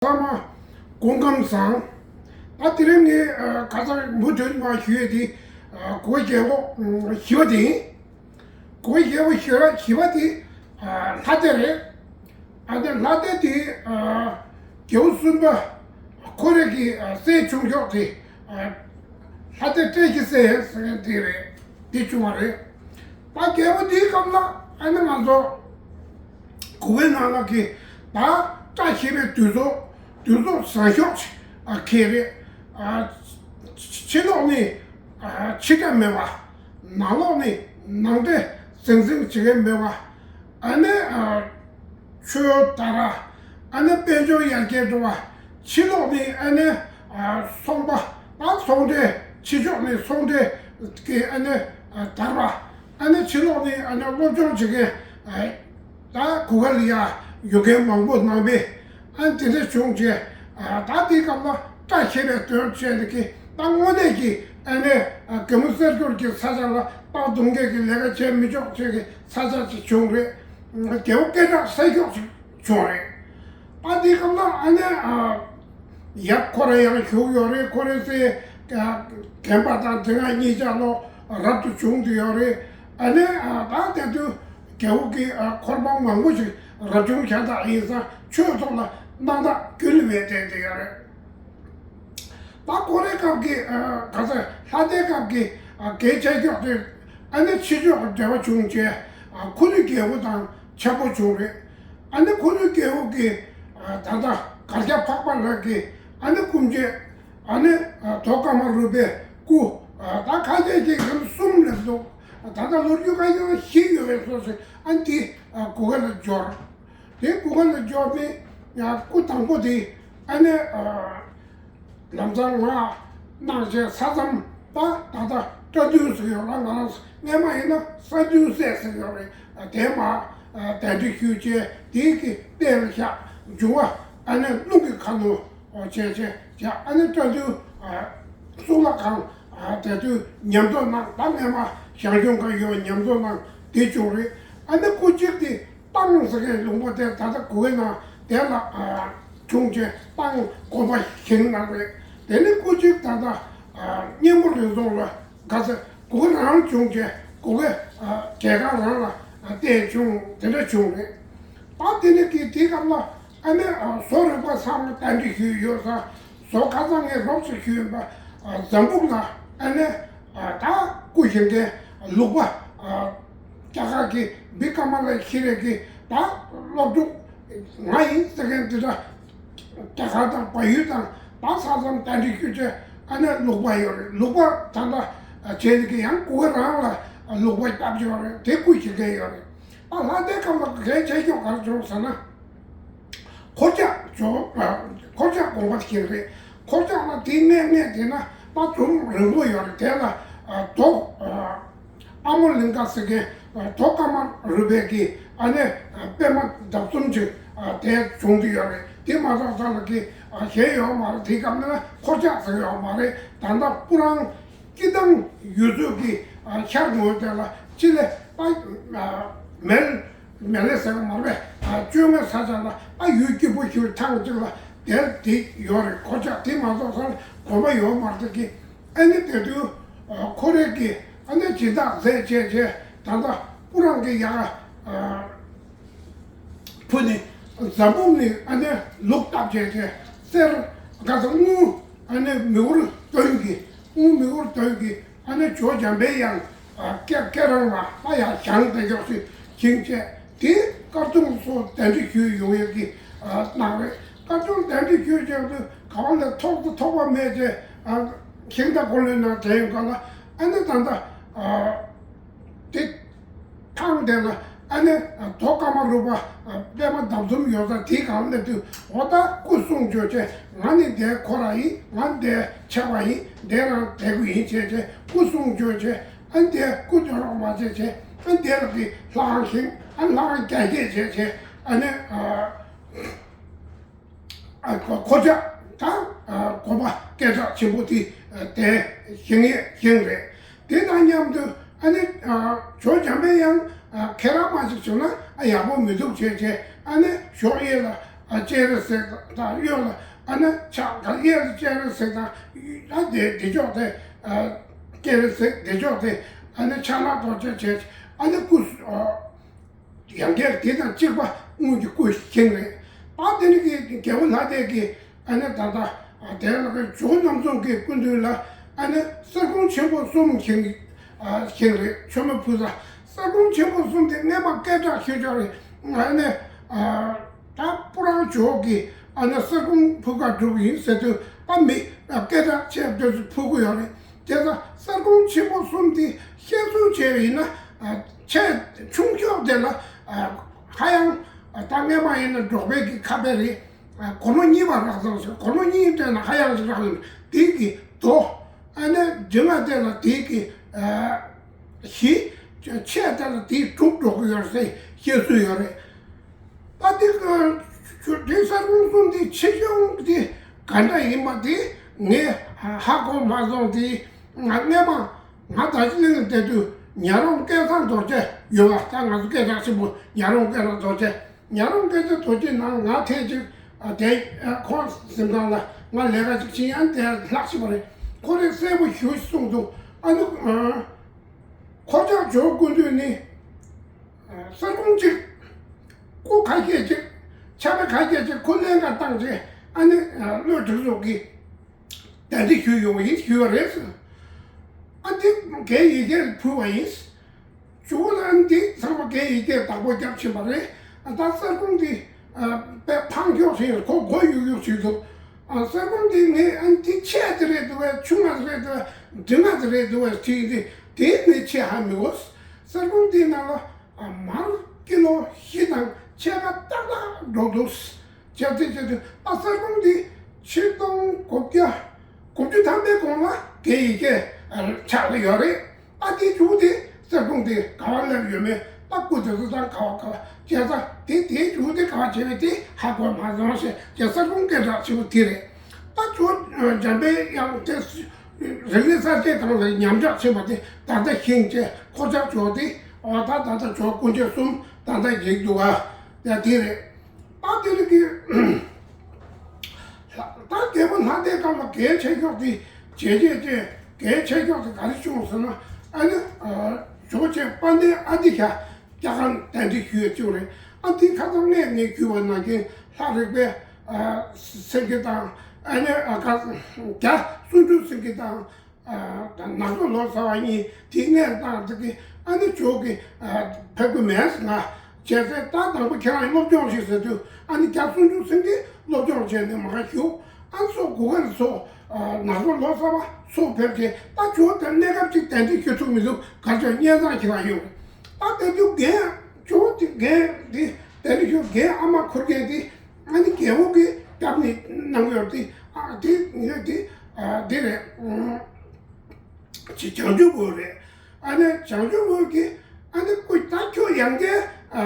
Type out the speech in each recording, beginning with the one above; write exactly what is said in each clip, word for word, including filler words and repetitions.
ཚང་མ་སྐུ་ཁམས་བཟང་། ད་དེ་རིང་ངས་ཨ་ཁ་སང་མུ་མཐུད་མ་ཞུས་དེ་ཨ་གོ་རྒྱལ་པོ་བཞི་པ་དེ་ཡིན། གོ་རྒྱལ་པོ་བཞི་པ་བཞི་པ་དེ་ཨ་ལྷ་སྡེ་རེད། ཨ་ནི་ལྷ་སྡེ་དེ་ཨ་རྒྱལ་པོ་གསུམ་པ་ཁོ་རེ་གི་ཨ་སྲས་ཆུང་ཤོས་དེ་ཨ་ལྷ་སྡེ་བཀྲ་ཤིས་སྲས་ཟེར་མཁན་དེ་རེད། དེ་བྱུང་བ་རེད། ད་རྒྱལ་པོ་དེའི་སྐབས་ལ་ཨ་ནི་ང་ཚོ་གུ་གེ་ནང་ལ་གི་ད་བཀྲ་ཤིས་པའི་དུས་ཚོད་དུས་ཚོད་བཟང་ཤོས་ཅིག་ཨ་ཁེལ་རེད། ཨ་ཕྱི་ལོགས་ནས་ཨ་ཕྱི་དགྲ་མེད་པ། ནང་ལོགས་ནས་ནང་དགྲ་ཟིང་ཟིང་བྱེད་མཁན་མེད་པ། ཨ་ནི་ཨ་ཆོས་དར་བ། ཨ་ནི་དཔལ་འབྱོར་ཡར་རྒྱས་འགྲོ་བ། ཕྱི་ལོགས་ནས་ཨ་ནི་ཨ་ཚོང་པ་དང་ཚོང་འབྲེལ། ཕྱི་ཕྱོགས་ནས་ཚོང་འབྲེལ་གྱི་ཨ་ནི་ཨ་དར་བ། ཨ་ནི་ཕྱི་ལོགས་ནས་ཨ་ནི་སློབ་སྦྱོང་བྱེད་མཁན་ཨ་ད་གུ་གེ་ལ་ཡ་ཡོད་མཁན་མང་པོ་ནང་པའི་ཨ་ནི་དེ་འདྲ་བྱུང་རྗེས་ཨ་ད་དེའི་སྐབས་ལ་བཀྲ་ཤིས་པའི་དོན་བྱས་ནས་ཀྱི་ད་དངོས་གནས་ཀྱི་ཨ་ནི་ཨ་གད་མོ་སེར་སྐྱུར་གྱི་ས་ཆ་ལ་སྟག་རྡུང་མཁན་གྱི་ལས་ཀ་བྱེད་མི་ཆོག་ཅེས་ཀྱི་ས་ཆ་ཅིག་བྱུང་རེད། རྒྱལ་པོ་སྐད་གྲགས་གསལ་ཤོས་ཤིག་བྱུང་རེད། ད་དེའི་སྐབས་ལ་ཨ་ནི་ཨ་ཡབ་ཁོ་རང་ཡང་བཞུགས་ཡོད་རེད། ཁོ་རེ་སྲས་རྒན་པ་དང་དེ་སྔ་གཉིས་ཆ་ལོ་རབ་ཏུ་བྱུང་དུ་ཡོད་རེད། ཨ་ནི་ཨ་ད་དེ་དུས་རྒྱལ་པོ་གི་ཨ་འཁོར་དཔོན་མང་པོ་ཞིག་རབ་བྱུང་ཤ་སྟག་ཡིན་ཙང་ཆོས་ཐོག་ལ་རྣམ་དག་རྒྱུན་ནས་མེད་བསྡད་དེ་ཡོད་རེད། ད་ཁོ་རའི་སྐབས་ཀྱི་ཨ་ག་ཚོད་ལྷ་སྡེའི་སྐབས་ཀྱི་ཨ་གལ་ཆེ་ཤོས་དེ་ཨ་ནི་ཕྱི་ཕྱོགས་འབྲེལ་བ་བྱུང་རྗེས་ཨ་ཁུ་ནུ་རྒྱལ་པོ་དང་འཆམ་པོ་བྱུང་རེད། ཨ་ནི་ཁུ་ནུ་རྒྱལ་པོ་གི་ཨ་ད་ལྟ་གར་སྐྱ་འཕགས་པ་ལགས་ཀྱི་ཨ་ནི་སྐུ་མཆེད་ཨ་ནི་ཨ་རྡོ་ཀ་མ་རུ་པའི་སྐུ་ཨ་ད་ཁ་ཤས་ཀྱིས་གམ་གསུམ་ལབ་འདུག་ད་ལྟ་ལོ་རྒྱུས་ཁ་ཤས་བཞི་ཡོད་པའི་སོ་སོ་ཨ་ནི་དེ་ཨ་གུ་གེ་ལ་འབྱོར། དེ་གུ་གེ་ལ་འབྱོར་ནས་ཡང་སྐུ་དང་པོ་དེ་ཨ་ནི་ཨ་ལམ་སང་ང་གནང་བྱས་ས་མཚམས་ད་ད་ལྟ་སྐྲ་མདུན་ཟེར་ཡོད་ལ། ང་རང་སྔས་མ་ཡིན་ན་ས་མདུན་སྲས་ཟེར་ཡོད་རེད། དེ་མ་གདན་འདྲེན་ཞུས་བྱས་དེའི་གི་གཏན་ལ་བཞག་འབྱུང་བ་ཨ་ནི་རླུང་གི་ཁ་ནོར་བྱས་བྱས་བྱས་ཨ་ནི་སྐྲ་མདུན་གཙུག་ལག་ཁང་དེ་དུས་ཉམས་གསོ་གནང་། ད་སྔས་མ་ཞང་ཞུང་ཁ་ཡོད་ཉམས་གསོ་གནང་དེ་བྱུང་རེད། ཨ་ནི་སྐུ་གཅིག་དེ་ཏང་ཟེར་མཁན་ལུང་པ་དེ་ད་ལྟ་གུ་གེ་ནང་དེ་ལ་ཨ་བྱུང་རྗེས་ཏང་དགོན་པ་བཞེངས་གནང་རེད། དེ་ནས་སྐུ་གཅིག་ད་ལྟ་ཨ་གཉན་པོ་རིགས་ཚོགས་ལ་ག་ཚོད་གུ་གེ་རང་བྱུང་རྗེས་གུ་གེ་ཨ་གྲལ་ཁང་རང་ལ་ཨ་བསྟན་བྱུང་དེ་འདྲ་བྱུང་རེད། ད་དེ་ནས་ཀྱི་དེའི་སྐབས་ལ་ཨ་ནི་ཨ་བཟོ་རིག་པ་ཚང་མ་གདན་འདྲེན་ཞུས་ཡོད་ཙང་བཟོ་ཁ་སང་ངས་རོབ་ཙམ་ཞུས་ཡིན་པ་ཨ་འཛམ་བུ་གླིང་ཨ་ནི་ཨ་ད་སྐུ་བཞེངས་མཁན་ལུག་པ་ཨ་རྒྱ་གར་གྱི་བི་ཀ་མ་ལ་ཤི་ལའི་གི་ད་སློབ་ཕྲུག་ང་ཡིན་ཟེར་མཁན་འདི་འདྲ་རྒྱ་གར་དང་བལ་ཡུལ་དང་ད་ས་མཚམས་གདན་འདྲེན་ཞུས་བྱས་ཨ་ནི་ལུག་པ་ཡོད་རེད། ལུག་པ་ད་ལྟ་བྱས་ནས་ཀྱི་ཡང་གུ་གེ་རང་ལ་ལུག་པ་བཏབ་ཀྱི་ཡོད་རེད། དེ་སྐུ་བཞེངས་མཁན་ཡོད་རེད། ད་ལྷ་སྡེའི་སྐབས་ལ་གལ་ཆེ་ཤོས་ག་རེ་བྱུང་ཟེར་ན། འཁོར་ཆགས་བྱུང་། འཁོར་ཆགས་དགོངས་པ་ཞིག་རེད། འཁོར་ཆགས་ལ་དེ་གནས་གནས་དེ་ན་ད་སྒྲུང་རིང་པོ་ཡོད་རེད། དེ་ལ་རྡོ་ཨ་མོ་ལིང་ག་ཟེར་མཁན་རྡོ་ཀ་མ་རུ་པའི་གི་ཨ་ནི་པད་མ་འདབ་གསུམ་ཅིག་དེ་བྱུང་དུ་ཡོད་རེད། དེ་མ་གཏོགས་ས་ལ་གི་གཞན་ཡོད་མ་རེད། དེ་སྐབས་ན་འཁོར་ཆགས་ཟེར་ཡོད་མ་རེད། ད་ལྟ་སྤུ་རང་སྐྱིད་ཐང་ཡུལ་ཚོ་གི་ཤར་ངོས་དེ་ལ་ཅི་ལས་ད་མེལ་མེ་ལེ་ཟེར་བ་མ་རེད་པས། བཅོ་ལྔའི་ས་ཆ་ལ་ཨ་ཡུལ་སྐྱིད་པོ་ཞིག་ཐང་ཅིག་ལ་དེར་དེ་ཡོད་རེད། འཁོར་ཆགས་དེ་མ་གཏོགས་ས་ལ་དགོན་པ་ཡོད་མ་རེད། དེ་གི་ཨ་ནི་དེ་དུས་ཁོ་རེ་གི་ཨ་ནི་སྦྱིན་བདག་མཛད་བྱས་བྱས་ད་ལྟ་སྤུ་རང་གི་ཡ་ཕུ་ནི་འཛམ་བུ་ནི་ཨ་ནི་ལུག་བཏབ་བྱས་བྱས་གསེར་ག་ཚོད་དངུལ་ཨ་ནི་མི་འུར་དོན་གི་དངུལ་མི་འུར་དོན་གི་ཨ་ནི་ཇོ་བོ་འཇམ་པའི་དབྱངས་ཨ་སྐེ་སྐེ་རང་ལ་ཨ་ཡ་ཞང་དེ་མགྱོགས་སེ་ཞིང་བཅད་དེ་སྐར་ཚོང་སོགས་གདན་འདྲེན་ཞུས་ཡོང་ཡས་ཀྱི་ཨ་གནང་རེད། སྐར་ཚོང་གདན་འདྲེན་ཞུས་བྱས་དུས་ག་བ་ལས་ཐོག་ཏུ་ཐོག་པ་མེད་ཅེས་ཨ་ཤིང་རྟ་འཁོར་ལོའི་ནང་དྲན་ཡོང་ག་ལ་ཨ་ནི་ད་ལྟ་ཨ་དེ། ཐང་དེ་ལ་ཨ་ནི་རྡོ་ཀ་མ་རུ་པ་པད་མ་འདབ་གསུམ་ཡོད་ས་དེའི་སྒང་སླེབས་དུས་འོ་ད་སྐུ་གསུང་བྱོས་བྱས་ང་ནི་འདིའི་ཁོ་ར་ཡིན། ང་འདིའི་ཆེ་བ་ཡིན། འདི་རང་དེ་གུ་ཡིན་བྱས་བྱས་སྐུ་གསུང་བྱོས་བྱས་ཨ་ནི་འདིའི་སྐུ་འདོན་རོགས་མ་བྱས་བྱས་ཨ་ནི་འདི་ལ་གི་ལྷ་ཁང་བཞེངས། ཨ་ནི་ལྷ་ཁང་རྒྱ་སྐྱེད་བྱས་བྱས་ཨ་ནི། ཨ་ཁོ་ཁོ་ཅག་དང་ཨ་དགོན་པ་སྐད་གྲགས་ཆེན་པོ་དེ་ཨ་དེ་བཞེངས་ཡས་བཞེངས་རེད། དེ་དང་མཉམ་དུ་ཨ་ནི་ཨ་ཇོ་བོ་འཇམ་པའི་དབྱངས་ཨ་ཁེ་རང་མ་ཞིག་བྱུང་ན་ཨ་ཡག་པོ་མི་འདུག་བྱས་བྱས་ཨ་ནི་ཞོགས་གཡས་ལ་ ཨ་སྤྱན་རས་གཟིགས་དང་གཡོན་ལ་ཨ་ནི་ཕྱག་གཡས་ལ་སྤྱན་རས་གཟིགས་དང་ཨ་དེ་དེ་ཕྱོགས་དེ་ཨ་སྤྱན་རས་གཟིགས་དེ་ཕྱོགས་དེ་ཨ་ནི་ཕྱག་ན་རྡོ་རྗེ་བྱས་ཨ་ནི་སྐུ་ཨ་ཡང་བསྐྱར་དེ་དང་གཅིག་པ་སྔོན་གྱི་སྐུ་བཞེངས་རེད། ད་དེ་ནི་གི་རྒྱལ་པོ་ལྷ་སྡེ་གི་ཨ་ནི་ད་ལྟ་དེ་ལ་གི་ཇོ་བོ་རྣམ་གསུམ་གྱི་སྐུ་མདུན་ལ་ཨ་ནི་གསེར་ཀོང་ཆེན་པོ་གསུམ་བཞེངས་ཨ་བཞེངས་རེད། མཆོད་མེ་ཕུལ་ས་གསེར་ཀོང་ཆེན་པོ་གསུམ་དེ་སྔས་མ་སྐད་གྲགས་ཆོད་ཆོད་རེད། ཨ་ནི་ཨ་ད་སྤུ་རང་ཇོ་བོ་གི་ཨ་ནི་གསེར་ཀོང་ཕུལ་ག་འགྲོ་གི་ཡིན་ཟེར་དུས་ད་མི་སྐད་གྲགས་ཆེ་བ་དེ་ཚོ་ཕུལ་གི་ཡོད་རེད། དེ་ལ་གསེར་ཀོང་ཆེན་པོ་གསུམ་དེ་བཤད་ཚུལ་བྱས་པ་ཡིན་ན་ཨ་ཆེས་ཆུང་ཤོས་དེ་ལ་ཨ་ཧ་ཡང་ཨ་ད་སྔས་མ་ཡིན་ན་འབྲོག་པའི་གི་ཁ་དཔེ་རེད། ཨ་སྒོར་མོ་གཉིས་པ་རག་སོང་ཟེར། སྒོར་མོ་གཉིས་སྤྲད་ན་ཧ་ཡང་ཞིག་རག་ཡོང་། དེ་གི་རྡོ་ཨ་ནི་འབྲིང་བ་དེ་ལ་དེ་གི་ཨ་བཞི། ཆེ་དེ་ལ་དེ་དྲུག་འགྲོ་གི་ཡོད་ཟེར་བཤད་སྲོལ་ཡོད་རེད། ད་དེ་ཆུ་དེ་གསེར་ཀོང་གསུམ་དེ་ཆེ་ཆུང་དེ་ག་འདྲ་ཡིན་པ་དེ་ངས་ཧ་གོ་མ་སོང་། དེ་ང་སྔས་མ་ང་ད་ཅི་ལིང་བསྡད་དུས་ཉ་རོང་སྐལ་བཟང་རྡོ་རྗེ་ཡོད་པ། ད་ང་ཚོ་སྐད་གྲགས་ཆེན་པོ་ཉ་རོང་སྐལ་བཟང་རྡོ་རྗེ། ཉ་རོང་སྐལ་བཟང་རྡོ་རྗེ་ནང་ང་ཐེངས་གཅིག་ཨ་དེ་ཨ་ཁོང་གཟིམ་ཁང་ལ་ང་ལས་ཀ་ཅིག་བྱེད་ཡང་དེ་ལྷག་ཤེས་པ་རེད། ཁོ་རེ་གསལ་པོ་ཞུ་གསུངས་འདུག་ཨ་ནི་ཨ། ཁོ་ཅག་ཇོ་བོ་སྐུ་མདུན་ནི་གསེར་ཀོང་གཅིག་སྐུ་ཁ་ཤས་ཅིག་ཆ་མེད་ཁ་ཤས་ཅིག་ཁོ་ལེན་ག་བཏང་རྗེས་ཨ་ནི་བློ་གྲོས་ཚོགས་ཀྱིས་གདན་འདྲེན་ཞུས་ཡོང་བ་ཡིན་ཞུས་པ་རེད། ཨ་འདི་རྒན་ཡི་གེར་ཕུལ་བ་ཡིན། ཇོ་བོ་ལ་ཨ་འདི་ཚང་མ་རྒན་ཡི་གེར་བདག་པོ་རྒྱབ་ཕྱིན་པ་རེད། ཨ་ད་གསེར་ཀོང་འདི་ཨ་དཔེ་ཕངས་སྐྱོ་ཞིག་ཁོ་མགོ་གཡུག་གཡུག་བྱེད་འདུག་ཨ་གསེར་ཀོང་འདི་ངས་ཨ་འདི་ཆེ་དེ་རེད་འདུག་བས། ཆུང་ང་དེ་རེད་འདུག་བས། འབྲིང་ང་དེ་རེད་འདུག་བས། དེ་འདི་དེ་ནས་ཆེ་ཧ་མི་གོ། གསེར་ཀོང་འདི་ནང་ལ་ཨ་མར་ཀི་ལོ་བཞི་དང་ཕྱེད་ཀ་ཏག་ཏག་འགྲོ་འདུག་བྱས་ཏེ་བྱས་ཏེ་ཨ་གསེར་ཀོང་འདི་ཆིག་སྟོང་དགུ་བརྒྱ་དགུ་བཅུ་ཐམ་པའི་གོང་ལ་རྒན་ཡི་གེ་ཆགས་ཀྱི་ཡོད་རེད། ཨ་དེ་ཇོ་བོ་དེ་གསེར་ཀོང་དེ་ག་བ་སླེབས་ཡོད་མེད། ད་སྐུ་དེ་ཚོ་ད་ག་བ་ག་བ་བྱས་ཙང་དེ་དེ་ཇོ་བོ་དེ་ག་བ་བྱས་པས་དེ་ཧ་གོ་མ་སོང་ཞེས་ཀྱི་གསེར་ཀོང་སྐད་གྲགས་ཆེ་བོ་དེ་རེད། ད་ཇོ་བོ་འཇམ་པའི་དབྱངས་དེ་རིག་གནས་གསར་བརྗེ་སྒང་ལ་ཉམས་ཆག་ཕྱིན་པ་དེ་ད་ལྟ་ཤེས་བྱས་ཁོ་ཅག་ཇོ་བོ་དེ་ཨོ་ད་ད་ལྟ་ཇོ་བོ་སྐུ་མཆེད་གསུམ་ད་ལྟ་ཡིག་འདུག་ཨ། ཡ་དེ་རེད། ད་དེ་རིགས་ཀྱི་ད་རྒྱལ་པོ་ལྷ་ལྡན་སྐབས་ལ་གལ་ཆེ་ཤོས་དེ་བྱས་རྗེས་ཅན་གལ་ཆེ་ཤོས་དེ་ག་རེ་བྱུང་ཟེར་ན། ཨ་ནི་ཇོ་བོ་རྗེ་དཔལ་ལྡན་ཨ་ཏི་ཤ་རྒྱ་གར་གདན་འདྲེན་ཞུས་བྱུང་རེད། ཨ་འདི་ཁ་སང་ངས་ངས་ཞུས་པ་ནང་བཞིན་ལྷ་རིག་པའི་སེང་གེ་དང་ཨ་ནི་ཨ་ཀ་རྒྱ་སུ་འབྲུག་སེང་གེ་དང་། ནག་ཚོ་ལོ་ཙཱ་བ་གཉིས་དེ་སྔས་བཏང་དེ་གི་ཨ་ནི་ཇོ་གི་ཕེབས་ཀྱི་མེད་ང་བྱས་ཙང་ད་དང་པོ་ཁྱེད་རང་སློབ་སྦྱོང་ཞིག་ཟེར་དུས་ཨ་ནི་རྒྱ་སུ་འབྲུག་སེང་གེ་སློབ་སྦྱོང་བྱས་ནས་མ་ག་ཞུ་ཨ་ཚོ་གུ་གར་ཚོ་ནག་ཚོ་ལོ་ཙཱ་བ་ཚོ་ཕེབས་ཏེ་ད་ཇོ་དེ་གནས་སྐབས་ཅིག་གདན་འདྲེན་ཞུ་ཐུབ་མི་འདུག་གར་ཇོ་སྙན་སེང་ཞིག་ལ་ཡོང་ད་དེ་དུས་རྒན་ཇོ་དེ་རྒན་དེ་གདན་འདྲེན་ཞུ་རྒན་ཨ་མ་འཁུར་མཁན་དེ། ཨ་ནི་རྒྱལ་པོ་གི་རྒྱབ་ནས་གནང་ཡོད་དེ། ཨ་དེ་ངས་དེ་ཨ་དེ་རེད། ཨུམ་ཅི་བྱང་ཆུབ་འོད་རེད། ཨ་ནི་བྱང་ཆུབ་འོད་ཀྱིས་ཨ་ནི་སྐུ་ད་ཁྱོད་ཡང་བསྐྱར་ཨ་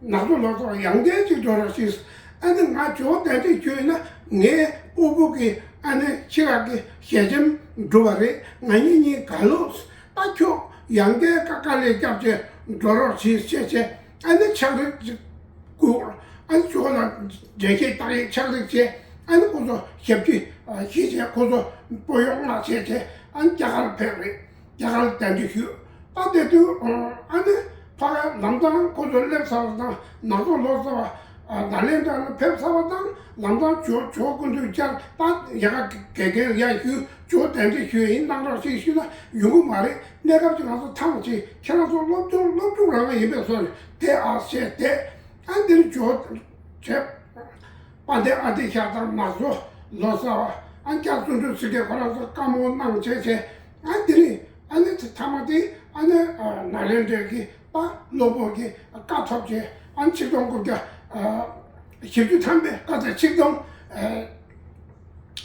ནག་པོ་ལོ་ཐོག་ཡང་བསྐྱར་ཅིག་འགྲོ་རོགས་ཞེས། ཨ་ནི་ང་ཇོ་བོ་གདན་འདྲེན་ཞུས་ན་ངའི་དབུལ་པོ་གི་ཨ་ནི་ཕྱི་རག་གི་ཞལ་ཆེམས་འགྲུབ་པ་རེད། ང་གཉིས་གཉིས་དགའ་ལོས། ད་ཁྱོད་ཡང་བསྐྱར་དཀའ་དཀའ་ལས་བརྒྱབ་བྱས་འགྲོ་རོགས་བྱེད་ཅེས་བྱས། ཨ་ནི་ཕྱག་རིས་ཅིག་བསྐུར། ཨ་ནི་ཇོ་ལ་འགྲེལ་བཤད་ཏག་ཡིག་ཕྱག་རིས་བྱས། ཨ་ནི་ཁོ་ཚོ་ཞབས་ཕྱི་བཞེས་བྱས་ཁོ་ཚོ་སྤོ་གཡོག་མངགས་བྱས་བྱས་ཨ་ནི་རྒྱ་གར་ཕེབས་རེད། རྒྱ་གར་གདན་འདྲེན་ཞུས། ད་དེ་དུས་ཨ་ནི་ཕ་ག་ལམ་སང་ཁོ་ཚོ་སླེབས་ཚར་བ་དང་ནག་ཚོ་ལོ་ཙཱ་བ་ནཱ་ལེནྡྲ་ལ་ཕེབས་ཚར་བ་དང་ལམ་སང་ཇོ་ཇོ་སྐུ་མདུན་བཅར། ད་ཡ་ག་དགེ་རྒན་ཡ་ཞུ་ཇོ་གདན་འདྲེན་ཞུས་ཡིན་གནང་རོགས་ཞེས་ཞུས་ན་ཡོང་གི་མ་རེད། གནས་སྐབས་ཀྱི་ང་ཚོ་ཐང་ཆད། ཁྱེད་རང་ཚོ་སློབ་སྦྱོང་སློབ་སྦྱོང་རང་ཡིན་པའི་བཟོ་ནས་དེ་ཨ་བཤད་དེ། ཨ་འདིར་ཇོ་བྱས། དཔལ་ལྡན་ཨ་ཏི་ཤ་དང་ནག་ཚོ་ལོ་ཙཱ་བ་ཨ་རྒྱ་སུ་འབྲུག་སེང་གེ་ཁོ་རང་ཚོ་བཀའ་མོལ་གནང་བྱས་བྱས། ཨ་འདི་ནི་ཨ་ནི་མཐའ་མ་དེ་ཨ་ནི་ནཱ་ལེནྡྲའི་གི་ད་སློབ་དཔོན་གྱི་བཀའ་ཐོབ་བྱས། ཨ་ཆིག་སྟོང་དགུ་བརྒྱ་བཞི་བཅུ་ཐམ་པའི་བཀའ་ཚེས་ཆིག་སྟོང་།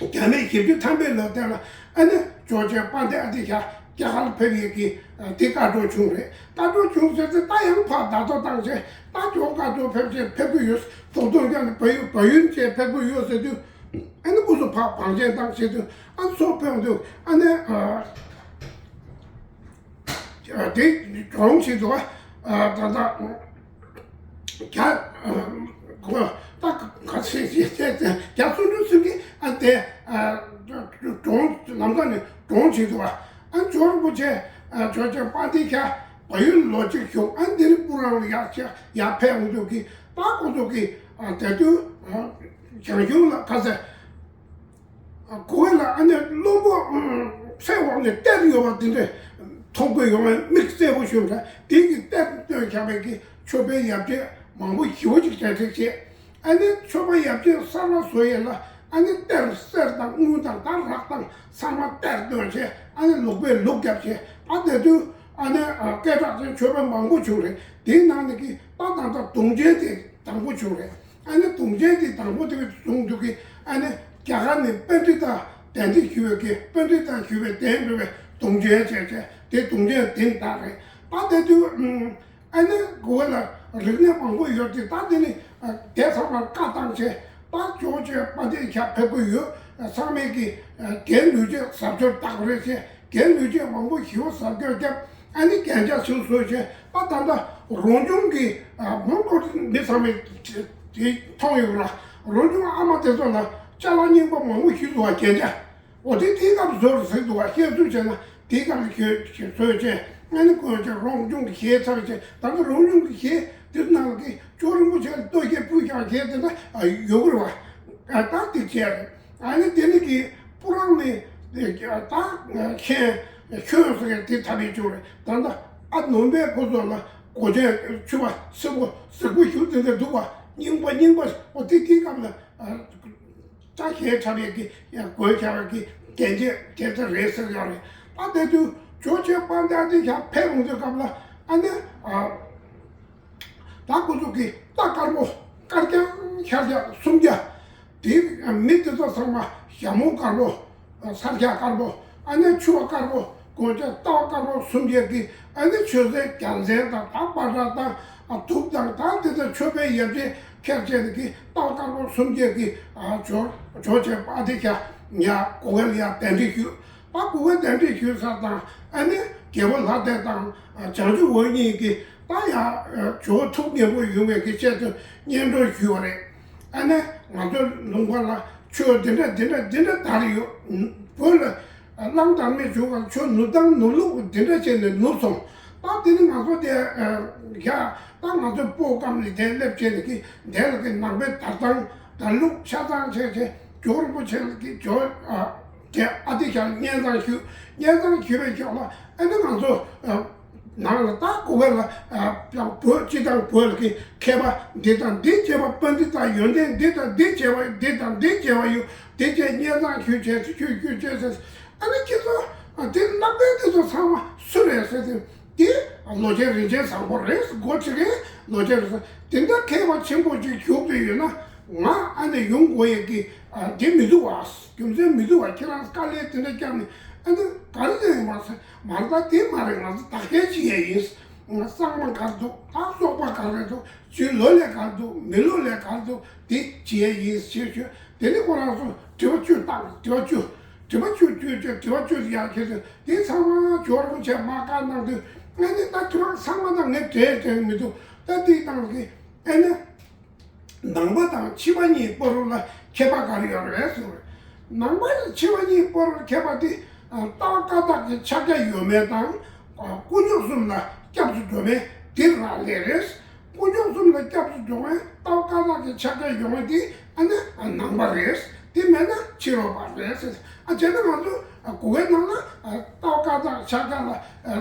རྒྱ་མིའི་བཞི་བཅུ་ཐམ་པའི་ལོ་དེ་ལ་ཨ་ནི་ཇོ་རྗེ་དཔལ་ལྡན་ཨ་ཏི་ཤ་རྒྱ་གར་ཕེབས་ཡས་ཀྱི་དེ་བཀའ་འཁྲོལ་བྱུང་རེད། བཀའ་འཁྲོལ་བྱུང་ཟེར་ཏེ་ད་ཡང་ཕར་བརྡ་ཐོ་བཏང་བྱས་ད་ཇོ་བཀའ་འཁྲོལ་ཕེབས་བྱས་ཕེབས་ཀྱི་ཡོད། ཐོག་ཐོག་ཀྱང་བལ་ཡུལ་བལ་ཡུལ་བྱས་ཕེབས་ཀྱི་ཡོད་ཟེར་དུས་ཨ་ནི་སྐུ་གཟུགས་ཕར་བང་ཆེན་བཏང་བྱས་དུས་ཨ་ཚོ་ཕེབས་དུས་ཨ་ནི་དེ་གྲོང་ཞིག་འདུག་ད་ལྟ། རྒྱ། གོ་ད་ག་ཚོད་ཞིག་བྱས་ཏེ་རྒྱ་སོ་འདྲུ་ཚུན་གྱིས་ཨ་དེ་གྲོངས་ལམ་ཁ་ནས་གྲོངས་བྱེད་དུ་བ། ཨ་ཇོ་རིན་པོ་ཆེ་ཇོ་ཆེན་དཔལ་ལྡན་ཤ་བལ་ཡུལ་ལོ་གཅིག་བཞུགས། ཨ་འདི་ནི་སྤུ་རང་ལ་ཡར་ཡར་ཕེབས་འོང་དུས་ཀྱི་ད་ཁོ་ཚོ་གི་དེ་དུས་བྱང་ཆུབ་ལ་ག་ཚད། གོ་བ་ལ་ཨ་ནི་བློན་པོ་ཚེ་འོག་ནས་གཏེར་ཡོད་པ་དེ་འདྲ་མཐོང་གི་ཡོང་བའི་མིག་གསལ་པོ་ཞུ་འདྲ་དེ་གི་གཏེར་བཏོན་བཞག་པའི་གི་མཆོད་པའི་ཡ་བྱེད་མང་པོ་ཞེ་པོ་ཅིག་གྲ་སྒྲིག་བྱས། ཨ་ནི་མཆོད་པའི་ཡ་བྱེད་གསར་པ་བཟོ་ཡས་ལ་ཨ་ནི་གཏེར་གསེར་དང་དངུལ་དང་ད་རག་དང་ཚང་མ་གཏེར་བཏོན་བྱས། ཨ་ནི་ལུག་པས་ལུག་བརྒྱབ་བྱས། ཨ་དེ་དུས་ཨ་ནི་སྐད་གྲགས་ཅན་མཆོད་པ་མང་པོ་བྱུང་རེད། དེའི་ནང་ནས་གི་ད་ད་ལྟ་དུང་ཆེན་དེ་དང་པོ་བྱུང་རེད། ཨ་ནི་དུང་ཆེན་དེ་དང་པོ་དེ་བཟུང་དུས་ཀྱི་ཨ་ནི་རྒྱ་གར་ནས་པཎྜི་ཏ་གདན་འདྲེན་ཞུས་པའི་གི་པཎྜི་ཏ་ཞུས་པའི་གདན་འདྲེན་པའི་དུང་ཆེན་བྱས་བྱས་དེ་དུང་ཆེན་དེ་ད་རེད། ད་དེ་དུས་ཨ་ནི་གོ་བ་ལ་རིག་གནས་མང་པོ་ཡོད་དེ་ད་དེ་ནི་དེ་ཚང་མར་བཀའ་བཏང་བྱས། ད་ཇོ་ཆེན་དཔལ་ལྡན་ཤ་ཕེབས་ཀྱི་ཡོད། ཚང་མས་ཀྱི་རྒན་ལུས་སྦྱོང་གཟབ་མཆོར་བཏགས་པ་རེད་ཅེས་རྒན་ལུས་སྦྱོང་མང་པོ་ཞེ་པོ་གཟབ་མཆོར་བརྒྱབ། ཨ་ནི་རྒྱན་ཆ་ཚུན་བཟོས་བྱས། ད་ད་ལྟ་རང་བྱུང་གི་མང་པོ་མི་ཚང་མས་དེ་མཐོང་ཡོད་ར། རང་བྱུང་ཨ་མ་དེ་ཚོ་ལ་ཅ་ལག་རྙིང་པ་མང་པོ་ཞིག་འདུག་བ། རྒྱན་ཆ་འོ་དེ་དེའི་སྐབས་བཟོས་རེད་ཟེར་འདུག་བ། བཤད་ཚུལ་བྱས་ན་དེའི་སྐབས་ལ་ཞོ་ཞོ་བཟོས་བྱས། ཨ་ནི་ཁོས་ཀྱང་རང་བྱུང་གི་གཞས་ཚར་བྱས། ད་ལྟ་རང་བྱུང་གི་གཞས་དེ་ནང་གི་ཇོ་རིན་པོ་ཆེ་ལ་བསྟོད་གཞས་ཕུལ་ཀྱང་གཞས་དེ་འདྲ་ཡོད་གི་རེད་བ། ད་དེ་བྱས་རེད། ཨ་ནི་དེ་ནི་གི་སྤུ་རང་ནི་ད་ཁྱེད་ཁྱོད་ཟེར་མཁན་དེ་ཐ་མའི་ཅུང་རེད། ད་ལྟ་ཨ་ནོམ་པའི་ཁོ་ཚོ་ལ་གོ་ཆེན་ཕྱུ་པ་སེར་པོ་སེར་པོ་ཞུ་དེ་འདྲ་འདུག་བ། རྙིང་པ་རྙིང་པ་འོ་དེ་དེའི་སྐབས་ལ་ད་གཞས་འཁྲབ་ཡས་ཀྱི་ཡང་དགོས་བྱ་བ་གི་གན་རྒྱ་དེ་ལྟར་རེད་ཟེར་ཡོད་རེད། ད་དེ་དུས་ཇོ་ཆེན་དཔལ་ལྡན་ཤ་ཕེབས་འོང་དུས་སྐབས་ལ་ཨ་ནི་ད་ཁོ་ཚོ་གི་རྟ་དཀར་པོ་དཀར་རྐྱང་ཤར་རྐྱང་སུམ་བརྒྱ། དེ་མི་དེ་ཚོ་ཚང་མ་ཞྭ་མོ་དཀར་པོ་ས་སྐྱ་དཀར་པོ་ཨ་ནི་ཕྱུ་པ་དཀར་པོ་གོན་ཆས་རྟ་དཀར་པོ་སུམ་བརྒྱ་གི་ཨ་ནི་མཆོད་རྫས་རྒྱལ་མཚན་དང་ད་པ་ཏྲ་དང་དུག་དང་ད་དེ་ཚོ་མཆོད་པའི་ཡ་བྱེད་ཁྱེར་བྱས་ནས་གི་རྟ་དཀར་པོ་སུམ་བརྒྱ་གི་ཇོ་ཇོ་ཆེན་དཔལ་ལྡན་ཤ་ཉ་གོ་བ་ལ་ཡ་གདན་འདྲེན་ཞུས། ད་གོ་བ་གདན་འདྲེན་ཞུས་ས་དང་ཨ་ནི་རྒྱལ་པོ་ལྷ་ལྡན་དང་བྱང་ཆུབ་འོད་གཉིས་ཀྱིས་ད་ཡང་ཇོ་བོ་ཐུགས་མཉེས་པོ་ཡོང་བའི་གི་ཆེད་དུ་སྙན་སྒྲོན་ཞུས་པ་རེད། ཨ་ནི་ང་ཚོའི་ལུང་པ་ལ་ཆོས་འདི་འདྲ་འདི་འདྲ་འདི་འདྲ་དར་ཡོད། བོད་ལ་གླང་དར་མའི་བྱུང་བ་ཆོས་ནུབ་དང་ནུབ་ལུགས་འདི་འདྲ་བྱས་ནས་ནུབ་སོང་། ད་དེ་ནི་ང་ཚོ་དེ་ཡ་ད་ང་ཚོའི་སྤོ་སྐམ་ལས་དེ་སླེབས་བྱས་ནས་གི་དེ་ལ་གི་ནང་པའི་དར་ཐང་དར་ལུགས་ཆ་ཚང་བྱས་བྱས་ཇོ་རིན་པོ་ཆེ་ལ་གི་ཇོ་དེ་ཨ་ཏི་ཤ་ལ་སྙན་སེང་ཞུས། སྙན་སེང་ཞུས་པའི་ཤོག་ལ་ཨ་ནི་ང་ཚོ་ནང་ལ་ད་གོ་བ་ལ་ཡང་བོད་སྤྱི་དང་བོད་ཀྱི་མཁས་པ་འདི་དང་འདི་བྱས་པ་པཎྜི་ཏ་ཡོན་ཏན་འདི་དང་འདི་བྱས་པ་འདི་དང་འདི་བྱས་པ་ཡོད། འདི་བྱས་སྙན་སེང་ཞུས་བྱས་ཞུས་ཞུས་བྱས་ཟེར། ཨ་ནི་ཁྱེད་ཚོ་འདི་ནང་པའི་འདི་ཚོ་ཚང་མ་སུ་རེད་ཟེར་ཏེ་འདི་ལོ་ཆེན་རིན་ཆེན་བཟང་པོ་རེད། འགོ་ཁྲིད་མཁན་ལོ་ཆེན་རིན་ཆེན་དེ་འདྲ་མཁས་པ་ཆེན་པོ་ཅིག་བཞུགས་བསྡད་ཡོད་ན་ང་ཨ་ནི་ཡོང་དགོས་ཡས་ཀྱི་འདི་མི་འདུག་བ། རྒྱུ་མཚན་མི་འདུག་བ། ཁྱེད་རང་དཀའ་ལས་དེ་འདྲ་བརྒྱབ་ནས་ཨ་ནི་ག་རེ་ཡིན་མ་ཟེར། མ་རེད། ད་དེ་མ་རེད། ང་ཚོ་བདག་སྐྱེལ་བྱེད་ཡས་ཡིན། ང་གཙང་མ་ག་རེ་འདུག་ད་སོག་པ་ག་རེ་འདུག་ཇོ་ལོ་ལས་ག་རེ་འདུག་མི་ལོ་ལས་ག་རེ་འདུག་དེ་བྱེད་ཡས་ཡིན་ཞེས་ཞུས། དེ་ནི་ཁོ་རང་ཚོ་དྲི་བ་བཅུ་བཏང་། དྲི་བ་བཅུ། དྲི་བ་བཅུ་བཅུ་བཅུ་དྲི་བ་བཅུ་ཡག་ཁྱེད་ཚོས་དེ་ཚང་མ་ཇོ་རིན་པོ་ཆེ་མར་བཀའ་གནང་དུས་ཨ་ནི་ད་དྲི་བ་ཚང་མ་ད་ངས་འགྲེལ་འགྲེལ་མི་འདུག་ད་དེ་བཏང་གི་ཨ་ནི། ནང་པ་དང་ཕྱི་པ་གཉིས་བར་ལ་ཁྱད་པར་ག་རེ་ཡོད་རེད་གསུངས་རེད། ནང་པ་དང་ཕྱི་པ་གཉིས་བར་ལ་ཁྱད་པར་དེ་ལྟ་བ་བཀའ་རྟགས་ཀྱི་ཕྱག་རྒྱ་ཡོད་མེད་དང་དཀོན་མཆོག་གསུམ་ལ་སྐྱབས་སུ་འགྲོ་མེད་དེ་རང་ལས་རེད། དཀོན་མཆོག་གསུམ་ལ་སྐྱབས་སུ་འགྲོ་མཁན་ལྟ་བ་བཀའ་རྟགས་ཀྱི་ཕྱག་རྒྱ་ཡོད་མཁན་དེ་ཨ་ནི་ནང་པ་རེད། དེ་མེད་ན་ཕྱི་རོལ་པ་རེད། ཨ་བྱས་ན་ང་ཚོ་གོ་བའི་ནང་ལ་ལྟ་བ་བཀའ་རྟགས་ཕྱག་རྒྱ་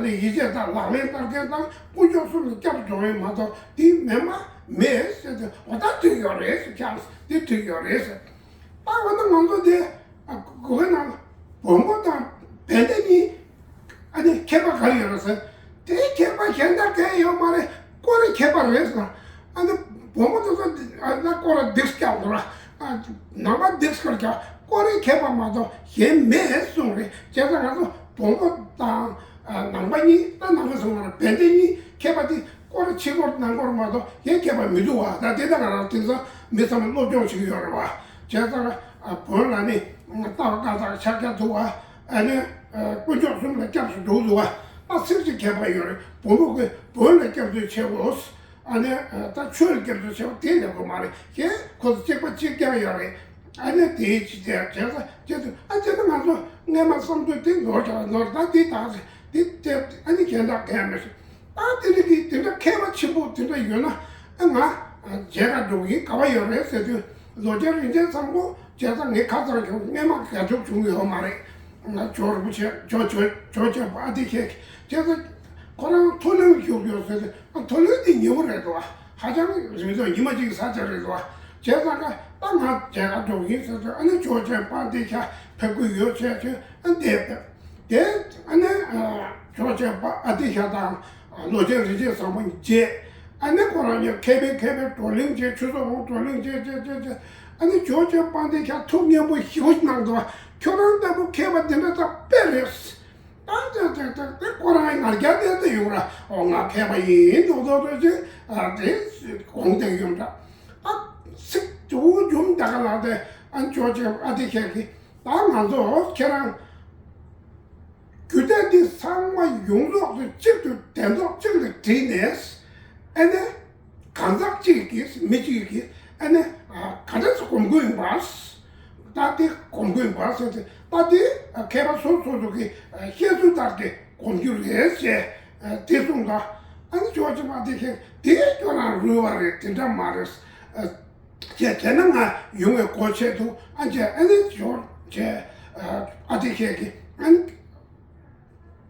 ལ་ཡིད་ཆེས་དང་ལག་ལེན་བསྟར་མཁན་དང་དཀོན་མཆོག་གསུམ་ལ་སྐྱབས་སུ་འགྲོ་མཁན་མ་གཏོགས་དེ་མེད་མ། མེད་ཟེར་ཏེ་འོ་ད་འགྲིག་ཡོད་རེད་ཟེར། ཁྱབ་དེ་འགྲིག་ཡོད་རེད་ཟེར། ད་འོ་ན་ང་ཚོ་དེ་གོ་བའི་ནང་བོན་པོ་དང་བན་དེ་གཉིས་ཨ་ནི་ཁྱད་པར་ག་རེ་ཡོད་རེད་ཟེར། དེའི་ཁྱད་པར་གཞན་དག་གང་ཡང་ཡོད་མ་རེད། སྐོར་རའི་ཁྱད་པར་རེད་ཟེར། ཨ་ནི་བོན་པོ་དེ་ཚོ་ཨ་ན་སྐོར་ར་འདིར་སྐྱག་འགྲོ་ར། ནང་པ་འདིར་སྐོར་སྐྱག་སྐོར་རའི་ཁྱད་པར་མ་གཏོགས་གཞན་མེད་གསུངས་རེད། བྱས་ཙང་ང་ཚོ་བོན་པོ་དང་ནང་པ་གཉིས་ད་ནང་པ་ཟེར་བ་ལ་བན་དེ་གཉིས་ཁྱད་པར་དེ་སྐོར་ཕྱི་སྐོར་ནང་སྐོར་མ་གཏོགས་གཞན་ཁྱད་པར་མི་འདུག་བ། ད་དེ་ད་ང་རང་དེང་སང་མི་ཚང་མས་སློབ་སྦྱོང་བྱེད་ཀྱི་ཡོད་རེད་བ། བྱས་ཙང་བོན་ལ་ནི་ལྟ་བ་བཀའ་རྟགས་ཕྱག་རྒྱ་འདུག་བ། ཨ་ནི་དཀོན་མཆོག་གསུམ་ལ་སྐྱབས་སུ་འགྲོ་འདུག་བ། ད་སེམས་ཀྱི་ཁྱད་པར་ཡོད་རེད། བོན་པོ་གིས་བོན་ལ་སྐྱབས་སུ་མཆི་དགོས། ཨ་ནི་ད་ཆོས་ལ་སྐྱབས་བཅོལ་བྱས་པ་དེ་ལེགས་པོ་མ་རེད། ཁྱེད་ཁོ་ཚོ་གཅིག་པ་གཅིག་རྐྱང་ཡོད་རེད། ཨ་ནི་དེའི་ཕྱི་དེ་བྱས་ཙང་བྱས་ཙང་ཨ་བྱས་ཙང་ང་ཚོ་སྔས་མ་བསམ་ཚུལ་དེ་ནོར་ཀྱང་ནོར། ད་དེ་དག་དེ་དེ་ཨ་ནི་གཞན་དག་གས་མི་ཤེས། ད་དེ་འདྲ་གི་དེ་འདྲ་མཁས་པ་ཆེན་པོ་དེ་འདྲ་ཡོད་ན་ཨ་ང་མཇལ་ཁ་འགྲོ་གི་ག་བ་ཡོད་རེད་ཟེར་དུས། ལོ་ཆེན་རིན་ཆེན་བཟང་པོ་བྱས་ཙང་ངས་ཁ་ཚང་བྱུང་། སྔས་མ་དགའ་ཕྱོགས་བྱུང་ཡོད་མ་རེད། ང་ཇོ་རིན་པོ་ཆེ་ཇོ་ཇོ་ཇོ་ཇོ་ཆེན་པོ་ཨ་ཏི་ཤའི་བྱས་ཙང་ཁོ་རང་མཐོ་གླིང་བཞུགས་ཡོད་ཟེར་དུས། ཨ་མཐོ་གླིང་དེ་ཉེ་པོ་རེད་འདུག་བ། ཧ་ཅང་རིང་ཐུང་ཉི་མ་གཅིག་ས་ཆ་རེད་འདུག་བ། བྱས་ཙང་ཀ་ད་ང་མཇལ་ཁ་འགྲོ་གི་ཡིན་ཟེར་དུས། ཨ་ནི་ཇོ་ཆེན་པོ་ཨ་ཏི་ཤ་ཕེབས་ཀྱི་ཡོད་བྱས་དུས་ཨ་འདས་ཕེབས། དེ་ཨ་ནི་ཇོ་ཆེན་པོ་ཨ་ཏི་ཤ་དང་ལོ་ཆེན་རིན་ཆེན་བཟང་པོ་མཇལ། ཨ་ནི་ཁོ་རང་ཉིད་མཁས་པའི་མཁས་པའི་བགྲོ་གླེང་བྱས། ཆོས་ཚོགས་ཁོངས་བགྲོ་གླེང་བྱས་བྱས་བྱས་བྱས། ཨ་ནི་ཇོ་ཆེན་པོ་ཨ་ཏི་ཤ་ཐུགས་མཉེས་པོ་ཞེ་པོ་གནང་འདུག་ཁྱོད་རང་ལྟ་བུ་མཁས་པ་འདི་འདྲ་ད་དཔེ་རེད། ད་དེ་དེ་དེ་དེ་ཁོ་རང་ང་རྒྱལ་ལྡན་དུ་ཡོང་ར། ཨོ་ང་མཁས་པ་ཡིན་མདོག་མདོག་བྱས་ཨ་དེ་དགོངས་ཏེ་ཡོང་འདྲ། ཨ་ཚིག་དུ་འཇོམས་ད་ག་ལགས་ཏེ། ཨ་ཇོ་ཆེན་ཨ་ཏི་ཤ་གིས་ད་ང་ཚོ་ཁྱེད་རང་རྒྱུད་སྡེ་འདི་ཚང་མ་ཡོངས་རྫོགས་སུ་གཅིག་ཏུ་གདན་ཐོག་གཅིག་ལ་བསྒྲིལ་ནས། ཨ་ནི་གང་ཟག་གཅིག་གིས་མི་གཅིག་གིས་ཨ་ནི་ག་འདྲ་སེ་སྒོམ་དགོས་ཡིན་པ། ད་དེ་སྒོམ་དགོས་ཡིན་པ་ཟེར་ཏེ། ད་དེ་མཁས་པ་སོ་སོ་སོ་གི་བཤད་ཚུལ་ལྟར་དེ་སྒོམ་རྒྱུ་རེད་ཅེས་དེ་གསུངས་ད། ཨ་ནི་ཇོ་ཆེན་པོ་ཨ་ཏི་ཤ་དེ་ཁྱོད་རང་རུལ་བ་རེད། དེ་འདྲ་མ་རེད། ཅེས་བྱས་ན་ང་ཡོང་བའི་སྒོ་ཕྱེ་འདུག་ཨ་ཅེ་ཨ་ནི་ཇོ་ཆེན་ཨ་ཏི་ཤ་གིས་ཨ་ནི་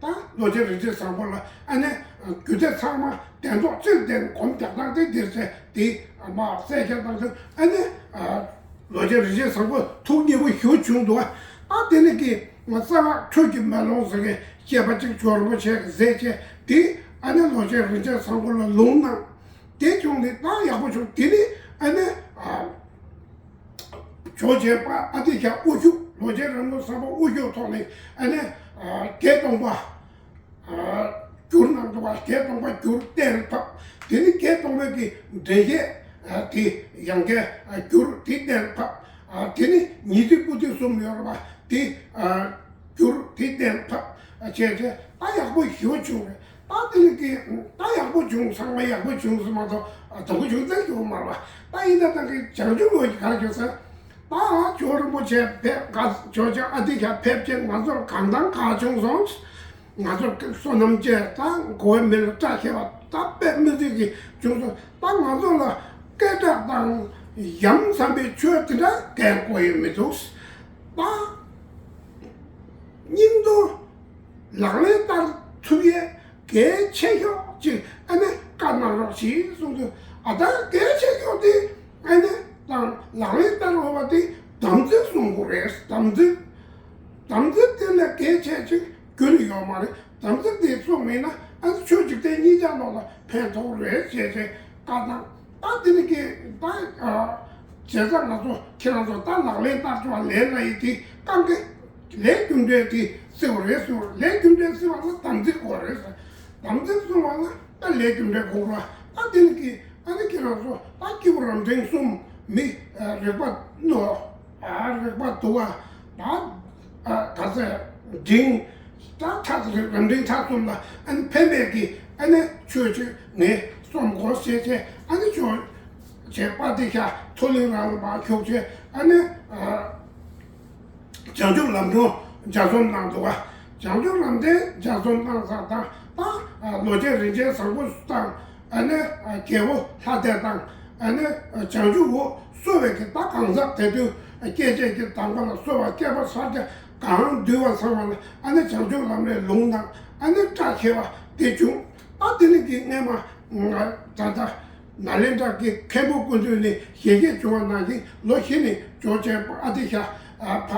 ད་ལོ་ཆེན་རིན་ཆེན་བཟང་པོ་ལ་ཨ་ནི་རྒྱུད་སྡེ་ཚང་མ་གདན་ཐོག་གཅིག་ཏུ་སྒོམ་རྒྱག་སྟངས་དེ་འདིར་ཚེ་དེ་མ་གསལ་ཁྱབ་བཏང་དུས། ཨ་ནི་ལོ་ཆེན་རིན་ཆེན་བཟང་པོ་ཐུགས་མཉེས་པོ་ཞེ་པོ་བྱུང་འདུག་ཨ་དེ་ནི་གི་ང་གསང་སྔགས་ཁྲོད་ཀྱི་མེ་ལོང་ཟེར་མཁན་སྐྱེས་པ་གཅིག་ཇོ་རིན་པོ་ཆེ་གིས་མཛད་བྱས་དེ་ཨ་ནི་ལོ་ཆེན་རིན་ཆེན་བཟང་པོ་ལ་ལུང་གནང་། དེ་བྱུང་ནས་ད་ཡག་པོ་བྱུང་། དེ་ནས་ཨ་ནི་ཇོ་ཆེན་པོ་ཨ་ཏི་ཤ་དབུ་བཞུགས། ལོ་ཆེན་རིན་པོ་བཟང་པོ་དབུ་བཞུགས་ཐོག་ནས་ཨ་ནི་བརྒྱད་སྟོང་པ་བསྒྱུར་གནང་འདུག་བ། བརྒྱད་སྟོང་པ་བསྒྱུར་གཏན་ཕབ། དེ་ནས་བརྒྱད་སྟོང་པའི་གི་འགྲེལ་བཤད་དེ་ཡང་བསྐྱར་བསྒྱུར་དེ་གཏན་ཕབ། དེ་ནས་ཉི་ཟེར་པོ་ཏི་གསུམ་ཡོད་རེད་བ། དེ་བསྒྱུར་དེ་གཏན་ཕབ་བྱས་བྱས་ད་ཡག་པོ་ཞེ་པོ་བྱུང་རེད། ད་དེ་ནི་གི་ད་ཡག་པོ་བྱུང་། ཚང་མ་ཡག་པོ་བྱུང་ཟེར་མ་གཏོགས་སྡུག་པོ་བྱུང་ཚར་ཡོད་མ་རེད་བ། ད་ཡིན་ན་ད་གི་བྱང་ཆུབ་འོད་ཀྱི་གར་བྱུང་ཟེར། ད་ཇོ་རིན་པོ་ཆེ་ཕེབས། ང་ཇོ་ཆེན་ཨ་ཏི་ཤ་ཕེབས་ཀྱིན་ང་ཚོར་གང་དང་གང་བྱུང་སོང་། ང་ཚོར་བསོད་ནམས་ཅན་དང་གོ་བའི་མི་ལ་བཀྲ་ཤིས་པ་ད་དཔེ་མི་སྲིད་ཀྱི་བྱུང་སོང་། ད་ང་ཚོ་ལ་སྐད་གྲགས་དང་ཡ་མཚན་པའི་ཆོས་དེ་འདྲ་གང་གོ་ཡི་མི་འདུག་ད་སྙིང་དུ་ལག་ལེན་བསྟར་ཐུབ་ཡས་གལ་ཆེ་ཤོས་ཅིག་ཨ་ནི་བཀའ་གནང་རོགས་ཞེས་གསུངས་དུས། ཨ་ད་གལ་ཆེ་ཤོས་དེ་ཨ་ནི་དང་ལག་ལེན་བསྟར་འོས་པ་དེ་དམ་ཚིག་སྲུང་དགོས་རེད། དམ་ཚིག་དམ་ཚིག་དེ་ལས་གལ་ཆེ་ཅིག་རྒྱུན་ཡོད་མ་རེད། དམ་ཚིག་དེ་སྲུང་མེད་ན་ཨ་ནི་ཆོས་འཇིག་རྟེན་གཉིས་ཆ་ལོག་ལ་ཕན་ཐོགས་རེད་ཅེས་བྱས་བཀའ་གནང་། ད་དེ་ནི་གི་ད་བྱས་ཙང་ང་ཚོ་ཁྱེད་རང་ཚོ་ད་ལག་ལེན་བསྟར་བྱ་བ་ལས་ལ་ཡི་དེ་གང་གི་ལས་རྒྱུ་འབྲས་དེ་བརྩི་བ་རེད་ཟེར། ལས་རྒྱུ་འབྲས་བརྩི་བ་ལ་དམ་ཚིག་དགོས་རེད་ཟེར། དམ་ཚིག་བསྲུང་བ་ལ་ད་ལས་རྒྱུ་འབྲས་དགོས་རེད། ད་དེ་ནི་གི་ཨ་ནི་ཁྱེད་རང་ཚོ་ད་སྐྱེས་བུ་རབ་འབྲིང་གསུམ་མི་རིག་པ་རྣོ་རིག་པ་དུ་བ་ད་ག་ཚད་འབྲིང་ད་ཕྲ་རབ་འབྲིང་ཕྲ་གསུམ་ལ་ཨ་ནི་ཕན་པའི་གི་ཨ་ནི་ཆོས་ཅིག་ངས་རྩོམ་དགོས་ཞེས་བྱས། ཨ་ནི་ཆོས་བྱས་པ་དེ་ཤ་མཐོ་གླིང་རང་ལ་མར་ཁྱུག་བྱས། ཨ་ནི་བྱང་ཆུབ་ལམ་སྒྲོན་ལྗགས་རྩོམ་གནང་འདུག་བ། བྱང་ཆུབ་ལམ་སྒྲོན་ལྗགས་རྩོམ་གནང་ས་དང་ད་ལོ་ཆེན་རིན་ཆེན་བཟང་པོ་དང་ཨ་ནི་རྒྱལ་པོ་ལྷ་སྡེ་དང་ཨ་ནི་བྱང་ཆུབ་འོད་གསོལ་བའི་གི་ད་གང་ཟག་དེ་དུས་སྐྱེ་མཆེད་ཀྱི་དང་པོ་ལ་གསོལ་བ་བསྐྱེད་པ་ཕྱག་རྒྱ་གང་འདུལ་བ་ཚང་བ་ལ་ཨ་ནི་བྱང་ཆུབ་ལམ་རེ་ལུང་དང་ཨ་ནི་བཀྲ་ཤིས་པ་དེ་བྱུང་། ད་དེ་ནི་གི་སྔས་མ་ང་ད་ལྟ་ནཱ་ལེནྡྲ་གི་མཁན་པོ་ཀུན་འདུས་ནས་ཞལ་བཞེས་བྱུང་བ་ནང་བཞིན་ལོ་བཞི་ནས་ཇོ་ཆེན་པོ་ཨ་ཏི་ཤ་ཕ་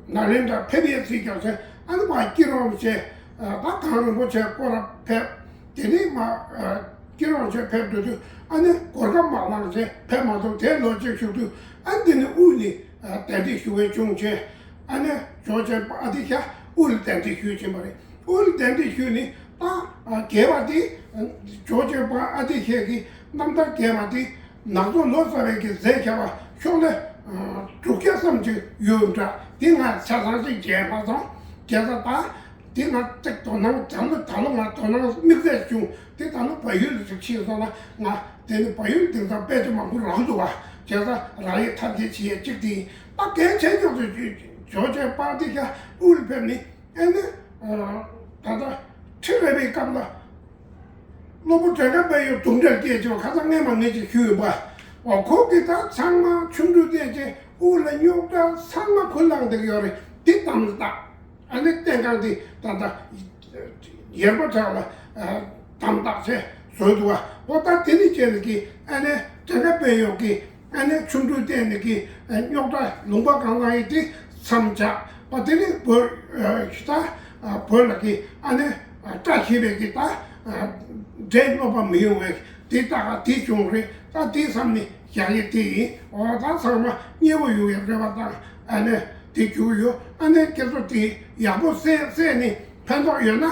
ནཱ་ལེནྡྲ་ཕེབས་ཡས་ཚིག་ཀྱང་ཟེར། ཨ་ནི་མ་སྐྱིད་རོང་ཆེ་ད་གངས་རིན་པོ་ཆེ་སྐོར་ར་ཕེབས། དེ་ནས་མ་སྐྱིད་རོང་ཆེ་ཕེབས་འགྲོ་དུས་ཨ་ནི་གོ་སྐབས་མ་བླངས་བྱས་ཕེབས་མ་ཐུབ། དེ་ལོ་གཅིག་བཞུགས་དུས་ཨ་ནི་དེ་ནས་དབུས་ནས་གདན་འདྲེན་ཞུ་བའི་བྱུང་བྱས། ཨ་ནི་ཇོ་ཆེན་པོ་ཨ་ཏི་ཤ་དབུས་ལ་གདན་འདྲེན་ཞུས་ཕྱིན་པ་རེད། དབུས་ལ་གདན་འདྲེན་ཞུས་ནས་ད་རྒྱས་པ་དེ་ཇོ་ཆེན་པོ་ཨ་ཏི་ཤ་གི་རྣམ་ཐར་རྒྱས་པ་དེ་ནག་ཚོ་ལོ་ཙཱ་བས་ཀྱི་མཛད་བྱ་བ་ཤོག་ལྷེ་དྲུག་བརྒྱ་ཙམ་ཅིག་ཡོད་འདྲ། དེ་ང་ཆ་ཚང་ཅིག་མཇལ་མ་སོང་། བྱས་ཙང་ད་ དེ་ང་ཅིག་དོ་སྣང་བྱང་ལ་ད་ལོ་ང་དོ་སྣང་དམིགས་བསལ་བྱུང་། དེ་ད་ལོ་བལ་ཡུལ་ལ་ཅིག་ཕྱིན་སོང་ན་ང་དེ་ནི་བལ་ཡུལ་དེང་སང་དཔེ་ཆ་མང་པོ་རག་འདུག་བ། བྱས་ཙང་རང་ཡིག་ཐབས་ཤེས་བྱེད་ཡས་གཅིག་དེ་ཡིན། ད་གལ་ཆེ་ཉག་ཏུ་ཇོ་ཇོ་ཆེན་པང་གདན་ཤག་དབུ་ལ་ཕེབས་ནི་ཨ་ནི་ད་ལྟ་ཁྲི་རལ་པའི་སྐབས་ལ། སློབ་བུ་བྲེ་ག་པའི་ཡུལ་དུག་འདྲ་སྐད་ཅིག་ཁ་སང་སྔས་མ་ངས་ཅིག་ཞུས་ཡོད་པ། འོ་ཁོ་གིས་ད་ཚང་མ་ཆོ་འཕྲུལ་བསྟན་བྱེད་དབུ་ལ་རྙོག་དྲ་ཚང་མ་ཁུར་བླངས་བསྡད་ཀྱི་ཡོད་རེད། འདི་དམ་ལ་བཏགས། ཨ་ནི་བསྟན་ཁང་འདི་ད་ལྟ་ཡེར་པ་བྲག་ལ་དམ་བཏགས་བྱས་བཟོས་འདུག་བ། འོ་ད་དེ་ནི་བྱས་ནས་ཀྱི་ཨ་ནི་བྲེ་ག་པའི་ཡུལ་གྱི་ཨ་ནི་ཆོ་འཕྲུལ་བསྟན་ནས་ཀྱི་རྙོག་དྲ་ལུང་པ་གང་གང་ཡིན་དེ་མཚམས་བཞག་པ། དེ་ནི་བོད་ད་བོད་ལ་ཀྱི་ཨ་ནི་བཀྲ་ཤིས་པའི་གི་ད་འདྲེ་གནོད་པ་མི་ཡོང་བའི་དེ་ལྟ་ག་དེ་བྱུང་རེད། ད་དེ་བསམ་ནས་བཞག་ཡས་དེ་ཡིན། འོ་ད་ཚང་མ་མཉེས་པོ་ཡོང་ཡས་རེ་བ་དང་ཨ་ནི་དེ་བྱུང་ཡོད། ཨ་ནི་ཁྱེད་ཚོ་དེ་ཡག་པོ་གསན་གསན་ནས་ཕན་ཐོགས་ཡོད་ན་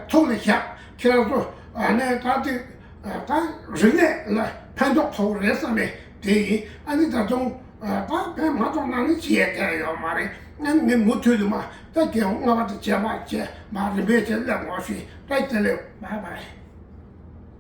ཐུགས་ལ་བཞག་ཁྱེད་རང་ཚོ་ཨ་ནི་ད་དེ་ད་རིག་གནས་ལ་ཕན་ཐོགས་ཐོགས་རེད་བསམ་པའི་དེ་ཡིན། ཨ་ནི་ད་དུང་ད་ཕན་མ་ཐོགས་ན་ནི་བྱེད་ཡས་གང་ཡོད་མ་རེད། ཨ་ནི་ངས་མུ་མཐུད་དུ་མ་ད་རྒྱལ་བ་ལྔ་པ་དང་བཅས་པ་བཅས་མ་རིམ་པས་བྱས་སླེབས་ངོ་ཤེས་ད་དེ་ལས་བྷའི་བྷའི།